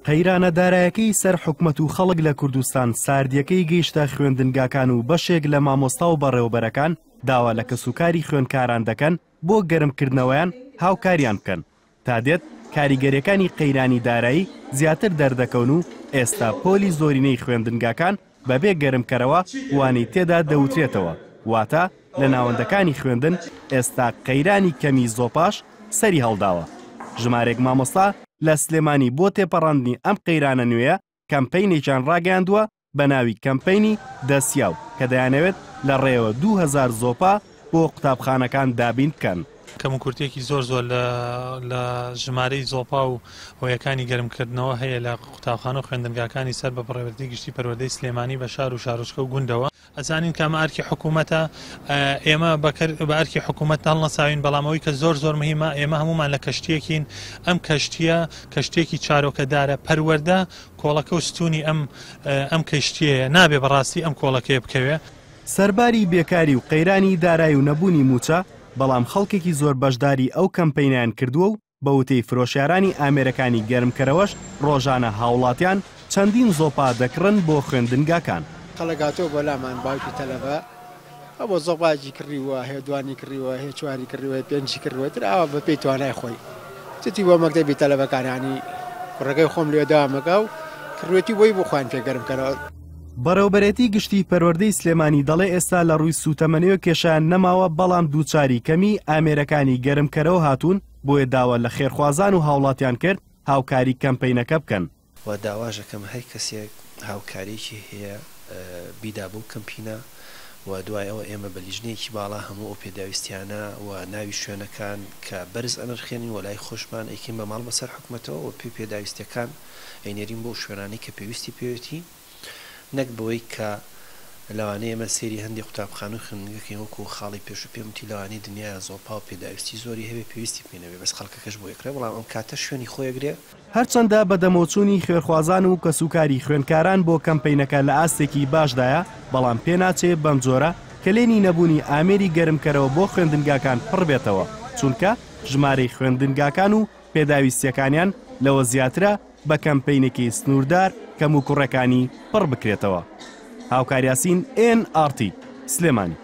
قەیرانە دارایەکەی سەر حکومەت و خەڵک لە کوردستان ساردییەکەی گەیشتە خوێندنگاکان و بەشێک لە مامۆستا و بەڕێوەبەرەکان داوا لە کەسوکاری خوێندکاران دەکەن بۆ گەرمکردنەوەیان هاوکاریان بکەن. تا دێت کاریگەریەکانی قەیرانی دارایی زیاتر دەردەکەون و ئێستا پۆلی زۆرینەی خوێندنگاکان بەبێ گەرمکەرەوە وانەی تێدا دەوترێتەوە، واتە لە ناوەندەکانی خوێندن ئێستا قەیرانی کەمی زۆپاش سەری هەڵداوە. ژمارێک مامۆستا لە سلێمانی بۆ تێپەڕاندنی ئەم قەیرانە نوێیە کەمپەینێکیان ڕاگەیاندووە بە ناوی کەمپەینی دەسیاو کە دەیانەوێت لە ڕێیەوە 2000 زۆپا بۆ قوتابخانەکان دابین بکەن. کەموکورتییەکی زۆر زۆر لە ژمارەی زۆپا و هۆیەکانی گەرمکردنەوە هەیە لە قوتابخانە و خوێندنگاکانی سەر بە بەڕێوەبەرێتی گشتی پەروەردەی سلێمانی بە شار و شارۆچکە و گوندەوە. ئەزانین کە ئەمە ئەرکی حکوومەتە، ئێمە بە ئەرکی حکوومەت هەڵنەساوین، بەڵام ئەوەی کە زۆر زۆر مهمە ئێمە هەموومان لە کەشتییەکین، ئەم کەشتییە کەشتییەکی چارۆکەدارە، پەروەردە کۆڵەکە و ستوونی ئەم ئەم کەشتییەیە، نابێ بەڕاستی ئەم کۆڵەکەیە بکەوێ. سەرباری بێکاری و قەیرانی دارای و نەبوونی مووچە، بەڵام خەڵکێکی زۆر بەشداری ئەو کەمپەینەیان کردووە و بە وتەی فرۆشیارانی ئامێرەکانی گەرمکەرەوەش ڕۆژانە هاوڵاتیان چەندین زۆپا دەکڕن بۆ خوێندنگاکان. خەڵک هاتووە بۆ لامان باوکی تەلەبە هەبووە زۆپایەکی کڕیوە هەیە دوانی کڕیوە هەیە چواری کڕیوە هەیە پێنجی کڕیوە ئیتر ئاوا بە پێی توانای خۆی چتی بۆ مەکتەبی تەلەبەکان یانی کوڕەکەی خۆم لێ داوامەکا و کڕیوێتی بۆی بۆ خۆیان پێ گەرم کەنەوە. بەڕێوبەرێتی گشتی پەروەردەی سلێمانی دەڵێ ئێستا لە ڕووی سووتەمەنیەوە کێشەیان نەماوە بەڵام دووچاری کەمی ئامێرەکانی گەرمکەرەوە هاتوون بۆیە داوا لە خێرخوازان و هاوڵاتیان کرد هاوکاری کەمپەینەکە بکەن. وە داواش ئەکەم هەر کەسێک هاوکاریەکی هەیە بیدا بەو کەمپینە و دوای ئەوە ئێمە بە لیژنەیەکی باڵا هەموو ئەو پێداویستیانە و ناوی شوێنەکان کە بەرز ئەنرخێنین و لای خۆشمان ئەیکەین بە ماڵ بەسەر حکومەتەوە و پێی پێداویستیەکان ئەینێرین بۆ شوێنانەی کە پێویستی پێیەتی نەک بەوەی کە لەوانەیە ئێمە سەیری هەندێ قوتابخانە و خوێندنگە کەین وەکو خاڵی پێشوو پێم وتی لەوانەیە دنیایە زۆپا و پێداویستی زۆری هەبێ پێویستی پێی نەبێ بەس خەڵکەکەش بۆی ئەکڕێ بەڵام ئەم کاتە شوێنی خۆی ئەگرێ. هەرچەندە بەدەمەوچوونی خوێرخوازان و کەسوکاری خوێندکاران بۆ کەمپەینەکە لە ئاستێکی باشدایە، بەڵام پێناچێ بەمجۆرە کەلێنی نەبوونی ئامێری گەرمکەرەوە بۆ خوێندنگاکان پڕبێتەوە، چونکە ژمارەی خوێندنگاکان و پێداویستییەکانیان لەوە زیاترە بە کەمپەینێکی سنووردار کەموکوڕێکانی پڕ بکرێتەوە. هاوکار یاسین، ئێن ئاڕ تی، سلێمانی.